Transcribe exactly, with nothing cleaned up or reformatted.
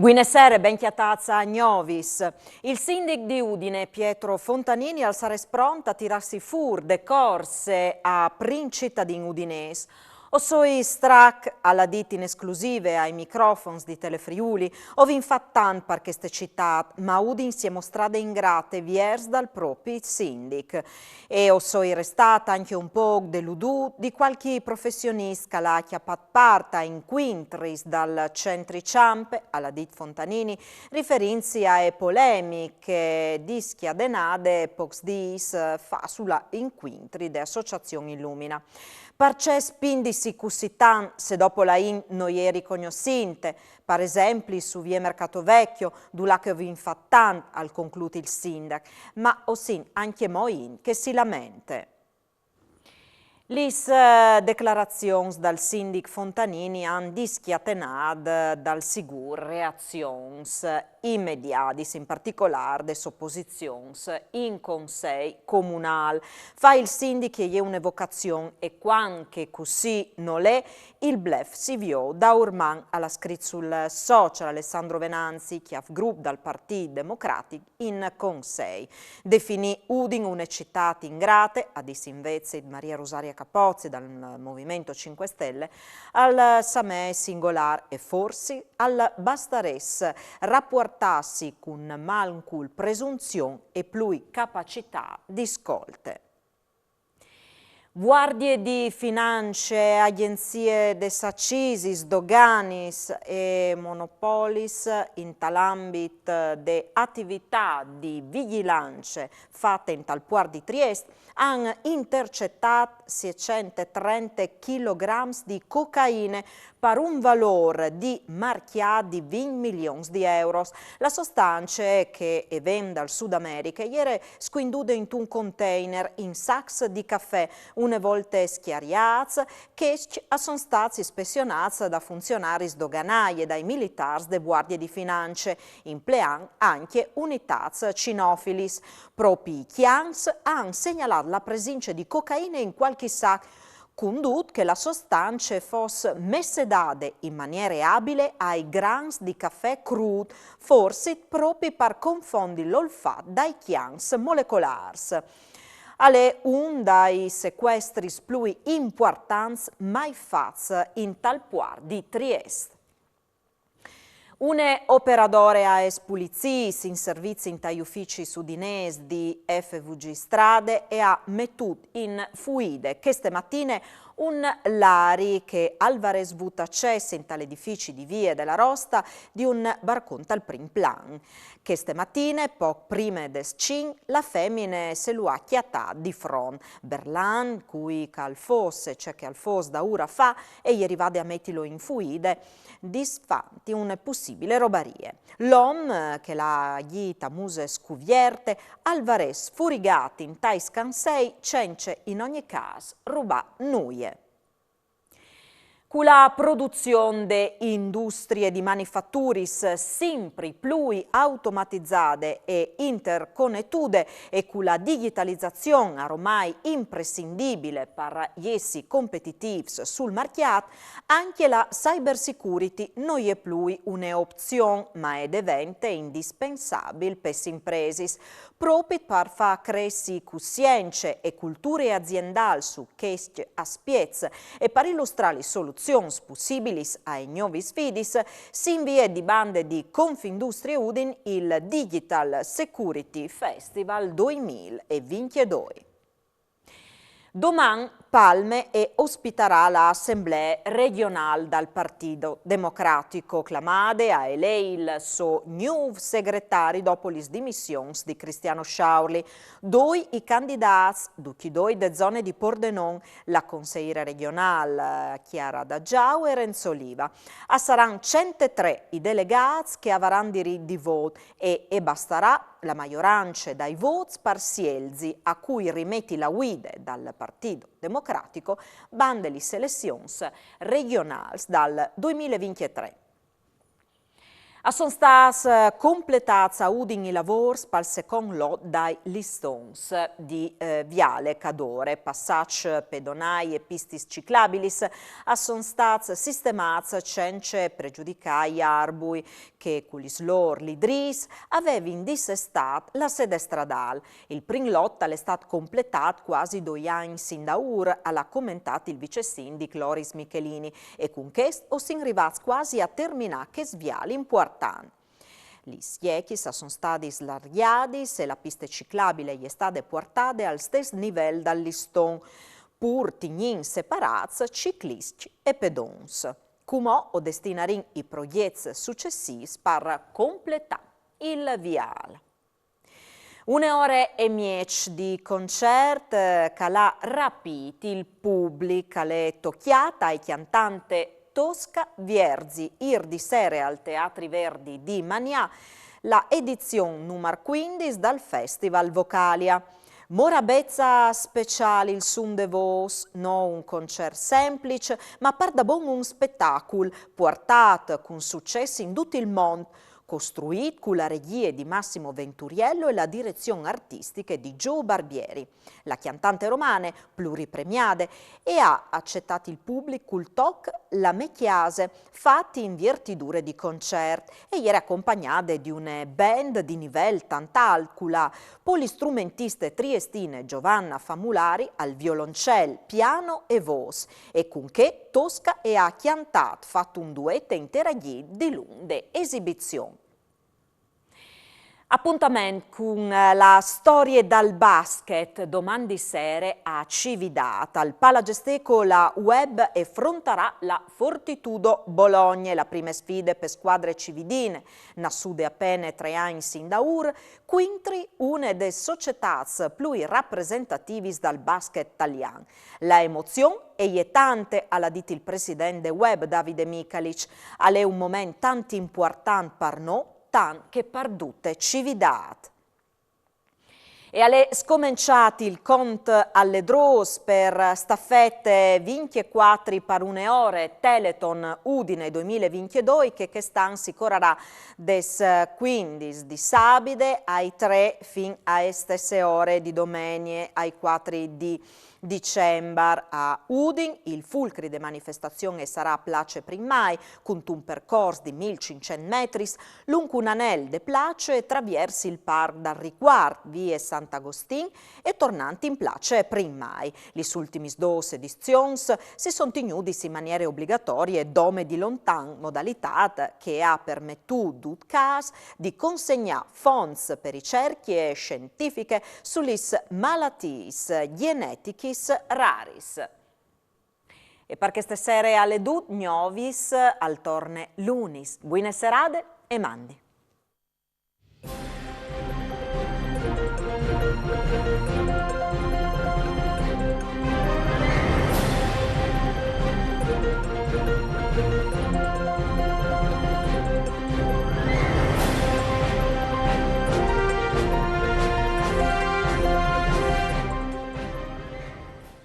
Buine sere, ben cjatâts a Gnovis. Il sindic di Udine, Pietro Fontanini, al sarès pront a tirâsi fûr de corse a prin citadin udinês. O soi strac, al à dit in esclusive ai microfons di Telefriuli, o vin fat tant par cheste citât, ma Udin si è mostrade ingrate viers dal propi sindic. E o soi restât ancje un pôc deludût di cualchi professionist che al à cjapât part a incuintris dal centri Çampe, al à dit Fontanini, riferintsi ae polemiche discjadenade pôcs dîs fa sul incuintri de associazion Illumina. Parcè spindisi cussì tant se dopo la int no je ricognossinte? Par esempli su vie Mercato Vecchio, dulà che o vin fat tant, al conclût il sindac, ma o sin ancjemò int che si lamentìn. Lis, eh, declarazions dal sindic Fontanini a àn discjatenât, eh, dal sigûr reazions imediadis, in particolâr des oposizions in Consei Comunâl. Fâ il sindic e je une vocazion e cuant che cussì nol è, il blef si viôt daurman, al à scrit sul social Alessandro Venanzi, cjâf grup dal Partît Democratic in Consei. Definî Udin une citât ingrate, al dîs invezit Maria Rosaria Capozzi dal Movimento cinque Stelle, al somee singolâr e forsit al bastarès rapuartâsi cun mancul presunzion e plui capacitât di scolte. Vuardie di finance, agjenzie des acisis, doganis e monopolis intal ambit de ativitât di vigjilance fate intal puart di Triest a àn intercetât sietcent e trente chilograms di cocaine par un valôr di marcjât di vincj milions di euros. La sostance, che e ven dal Sud Americhe, e jere scuindude intun container in sacs di cafè. Une volte scjariâts, chescj a son stâts ispezionâts da funzionaris doganâi e dai militârs de vuardie di finance, impleant ancje unitâts cinofilis. Propi i cjans a àn segnalât la presince di cocaine in cualchi sac, cundut che la sostance e fos messedade in maniere abile ai grans di cafè crût, forsit propi par confondi l'olfat dai cjans molecolârs. Al è un dai secuestris plui impuartants mai fats intal puart di Triest. Une operadore aes puliziis in servizi intai uficis udinês di F V G Strade e à metût in fuide cheste matine un lari che al varès vût acès intal edifici di Vie de la Rosta di un barcon tal prin plan. Cheste matine, pôc prime des cinc, la femine se lu à cjatât di front. Berlant cui che al fos e ce che al fos daûr a fâ, e je rivade a metilu in fuide, disfanti une pussibile robarie. L'om, che al à agjît a muse scuvierte, al varès furigât intai scansei cence in ogni câs rubâ nuie. Cu la produzion de industrie di manifaturis simpri plui automatizade e interconetude e cu la digjitalizazion aromai imprescindibile par jessi competitîfs sul marcjât, ancje la cybersecurity no je plui une opzion, ma e devente indispensabil pes impresis, propit par fâ cressi cussience e culture aziendâl su chescj aspiets e par ilustrâ lis soluzions pussibilis ae gnovis sfidis, si inviet di bande di Confindustrie Udin il Digital Security Festival doi mil e vincjedoi. Doman Palme e ospitarà la assemblee regjonâl dal Partît Democratic, clamade a elei il so gnûf segretari dopo lis dimissiuns di Cristiano Sciaurli. Doi i candidâts, ducj i doi de zone di Pordenon, la conseire regjonâl, eh, Chiara D'Agiau e Renzo Oliva. A saran cent e trê i delegâts che a varan dirit di vôt e e bastarà la maiorance dai vôts par sielzi a cui rimeti la guide dal Partît Democratic bande lis elezions regjonâls dal doi mil e vincjetrê. A son stâts, eh, completâts a Udin i lavôrs pal secont lot dai listons di, eh, viale Cadore, passaçs pedonâi e pistis ciclabilis a son stâts sistemâts cence pregiudicâ i arbui che, cu lis lôr lidrîs, a vevin dissestât la sede stradâl. Il prin lot al è stât completât cuasi doi agns indaûr, al à comentât il vicesindic Loris Michelini, e cun chest o sin rivâts cuasi a terminâ chest vial impuartant. Lis gjechis a son stadis largjadis e la piste ciclabile e je stade puartade al stes nivel dal liston, pûr tignint separâts cicliscj e pedons. Cumò o destinarìn i progjets sucessîfs par completâ il vial. Une ore e mieç di concert, eh, che al à rapît il public, al è tocjât ae cjantante Tosca Vierzi, îr di sere al Teatri Verdi di Manià, la edizion numar cuindis dal Festival Vocalia. Morabezza speciâl il sun de vôs, no un concert sempliç, ma pardabon un spetacul, puartât cun sucès in dut il mont, costruît cu la regjie di Massimo Venturiello e la direzion artistiche di Gio Barbieri. La cjantante romane, pluripremiade, e à acetât il public cul toc La mê cjase, fat in viertidure di concert, e e jere acompagnade di une band di nivel tant alt, cu la polistrumentiste triestine Giovanna Famulari al violoncel, piano e vôs, e cun chê Tosca e à cjantât, fat un duet e interagjît dilunc de esibizion. Apontament cun, eh, la storie dal basket doman di sere a Cividât. Al Palagesteco la Web e frontarà la Fortitudo Bologne, la prime sfide pe scuadre cividine, nassude a pene trê agns indaûr, cuintri une des societâts plui rapresentativis dal basket talian. La emozion e je tante, al à dit il president de Web Davide Micalic. Al è un moment tant impuartant par nô, tant che par dute Cividât. E al è scomençât il cont aledrôs par stafete vincjecuatri par une ore Telethon Udine doi mil e vincjedoi, che chest an si corarà des cuindis di sabide ae trê fin ae stesse ore di domenie ae cuatri di Dicembar. A Udin, il fulcri de manifestazion e sarà place Prin Mai, cuntun percors di mil cinccent metris, lunc un anel de place e traviers il Parc dal Ricuart, vie Sant Agostin e tornant in place Prin Mai. Lis ultimis dôs edizions si son tignudis in maniere obligatorie dome di lontan, modalitât che e à permetût, dut câs, di consegnâ fonts pe ricercje sientifiche su lis malatiis gjenetichis raris. E par cheste sere al è dut, Gnovis al torne lunis. Buine serade e mandi.